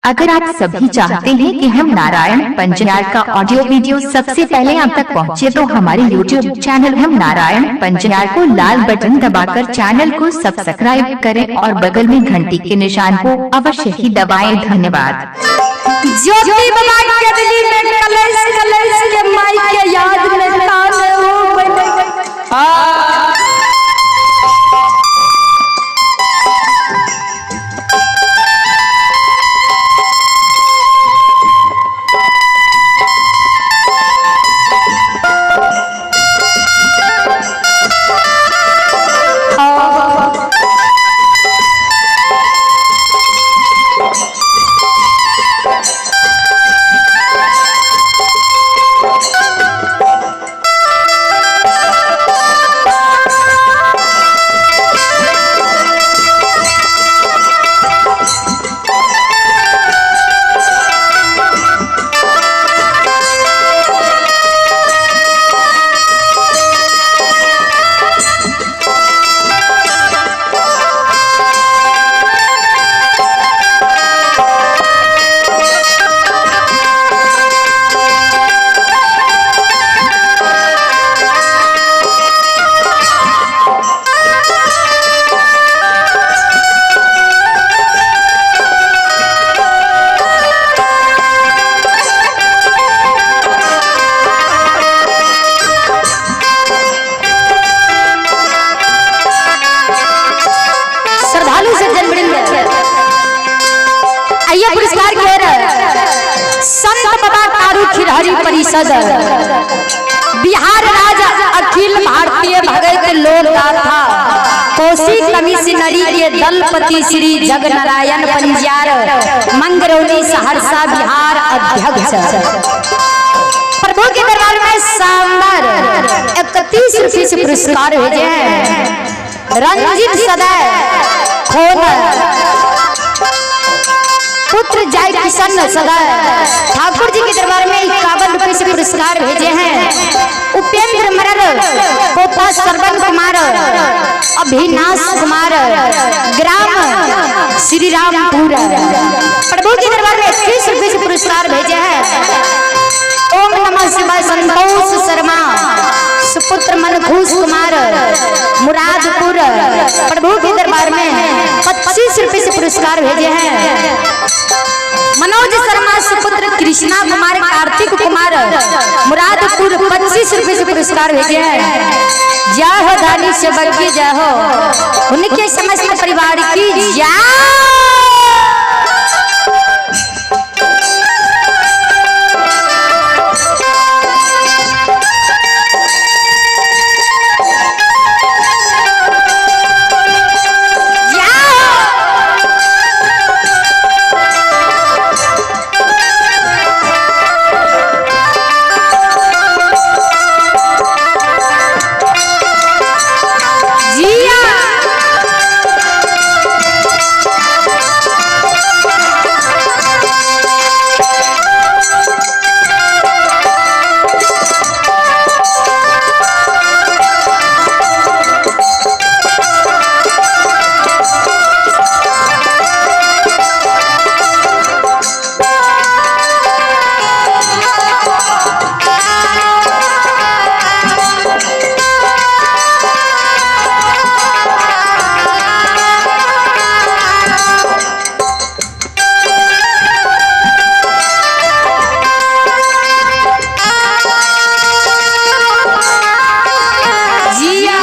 अगर आप सभी चाहते हैं कि हम नारायण पंजयार का ऑडियो वीडियो सबसे पहले आप तक पहुंचे तो हमारे YouTube channel हम नारायण पंजयार को लाल बटन दबाकर चैनल को सब्सक्राइब करें और बगल में घंटी के निशान को अवश्य ही दबाएं। धन्यवाद। ज्योति बाबा के दिली में कलश कलश के माई के याद में ताने हो बने। श्रद्धालु सज्जन वृंद, आइए पुरस्कार की ओर। संत बाबा कारू खिरहरी परिषद बिहार राज्य अखिल भारतीय भगत लोक गाथा कोसी कमिश्नरी के दलपति श्री जगनारायण पंजियार, मंगरौनी, सहरसा, बिहार अध्यक्ष। प्रभु के दरबार में शानदार 31 रुपये से पुरस्कार भेजे हैं। रंजित सदैव खोन पुत्र जय किशन सदा ठाकुर जी के दरबार में 51 रुपए से पुरस्कार भेजे हैं। उपेंद्र मरर पोता श्रवण कुमार अभिनाश कुमार, ग्राम श्री रामपुर। प्रभु के दरबार में 21 रुपए से पुरस्कार भेजे हैं। ओम नमः शिवाय संतोष शर्मा सुपुत्र मनखुश कुमार, मुरादपुर। प्रभु के दरबार में 25 रुपए से पुरस्कार भेजे हैं। मनोज शर्मा सुपुत्र कृष्णा कुमार कार्तिक कुमार, मुरादपुर, 25 रुपए से पुरस्कार भेजे हैं। जय हो दानी सेवक की जय हो, उनके समस्त परिवार की जय। जिया जिया।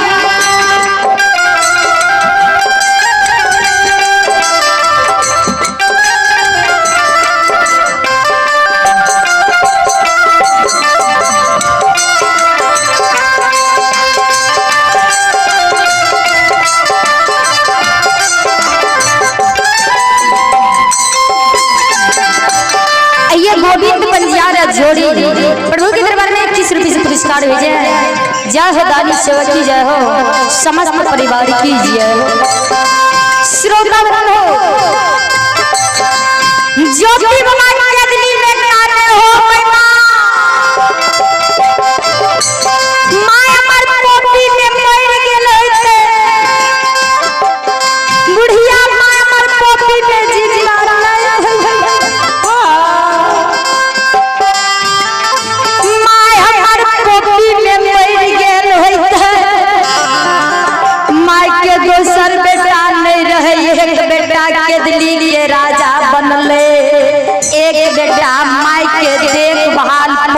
आइए गोविंद पंजियार जोड़ी प्रभु के दरबार में 21 रुपये से पुरस्कार भेजे हैं। जय हो दानी सेवक की जय हो, समस्त परिवार की जय हो। श्रोता हो ज्योति बाबा के दिली में काने हो महिमा माय हमर पोती में मर गेल होते, बुढ़िया माय हमर पोती में जिंदा नहीं।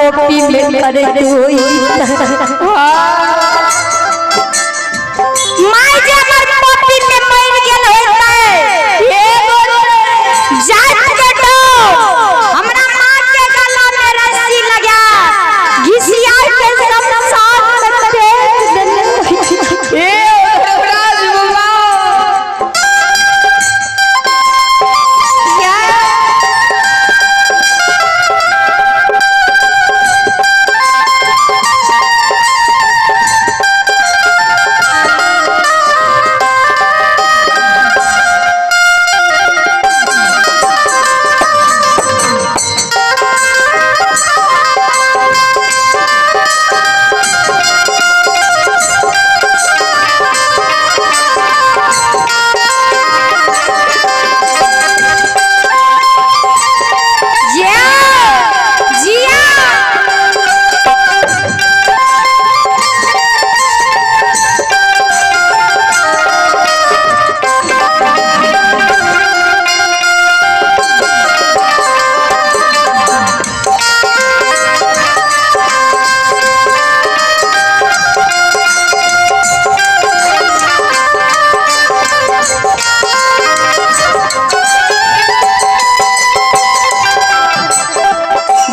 पोपी में करत होई। माय जे हमर पोपी में मर गेल होतै, जात के डोर हमरा माँ के गला में रस्सी लगा घिसिया के शमशान में फेंक देले। ए धर्मराज बाबा। जिया जिया।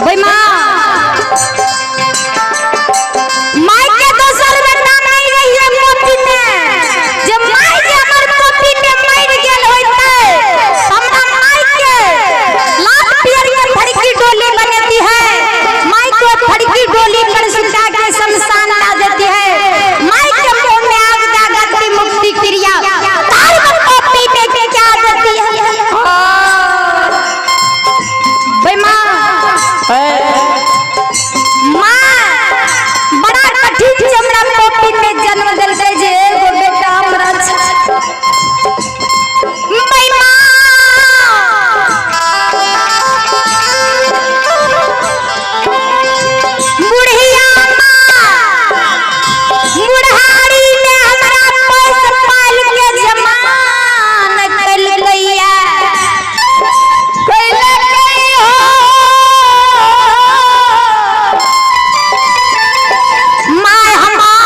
बैमा माय के दोसर बेटा नहीं रहिए पोपी में, जे माय जे हमर पोपी में मर गेल होइतै, हमरा माय के लाल पियर के फड़की डोली बनेती है, माय को फड़की डोली पर सुता के शमशान ला देती है, माय के मुंह में आग दागती मुक्ति क्रिया तार पोपी में क्या देती है। बैमा माँ बड़ा कठिन से हमरा पोपी में जन्म देलकै जे एगो बेटा हमरा छै। मै माँ, बुढ़िया माँ, बुढ़ारी में हमरा पोस पाल के जमान कलकैया। माय हमार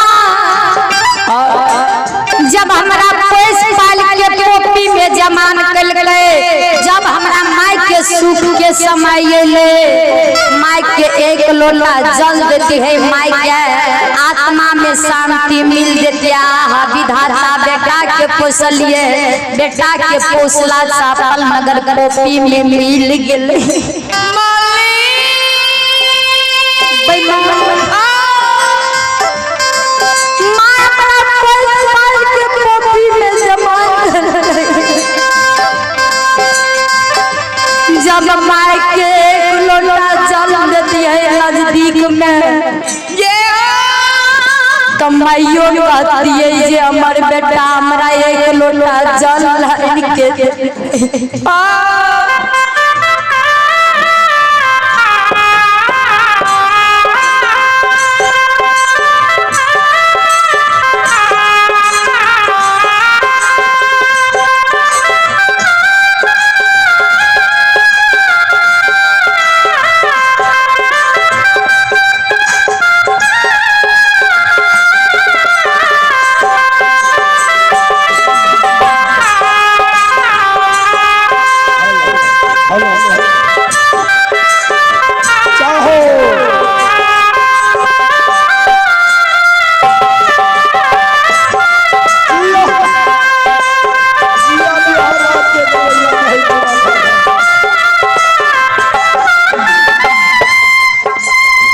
जब हमरा पोस पाल के टोपी में जमान कलकै, जब हमरा माय के सुख के समय अयलै, माय के एक लोटा जल देती है, माय के आत्मा में शांति मिल देती। आहा विधाता बेटा के पोसलिए, बेटा के पोसला चापल नगर टोपी में मिल गेलै। माँ अपना पोस पाल के पोपी में जमा करेलै। जब माय के एक लोटा जल देती है नजदीक में, तो माइयो कहती है जे हमर बेटा हमरा एक लोटा जल लाइन के दे। चाहो। जिया बिहार के गवैया नहीं बना।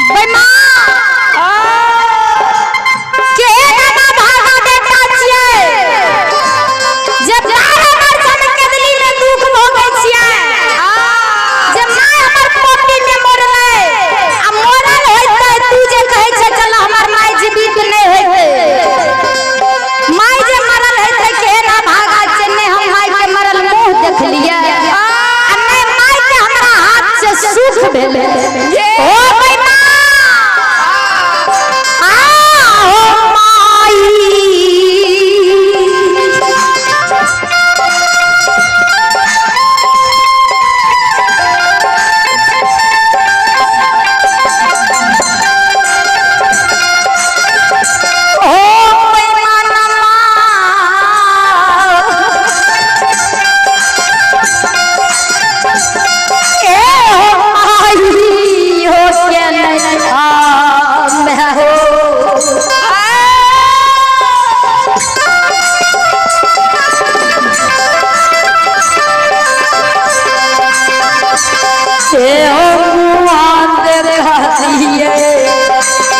बेमा के नामा भागा बेटा छियै जे 12 वर्ष हम कदली में दुख भोगै छियै, जे माय हमर पोती में मरलै आ मरल होइतै, तू जे कहै छै चल हमर माय जीवित नहि होइतै, माय जे मरल होइतै केहन भागा छै, नहि हम माय के मरल मुँह देखलियै आ नहि माय के हमरा हाथ से सुख भेलै। ओ बेमा आओ माई, ए हो मुआन देखा दिए।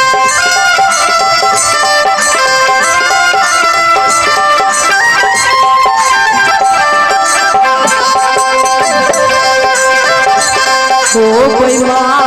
हो कोई माँ।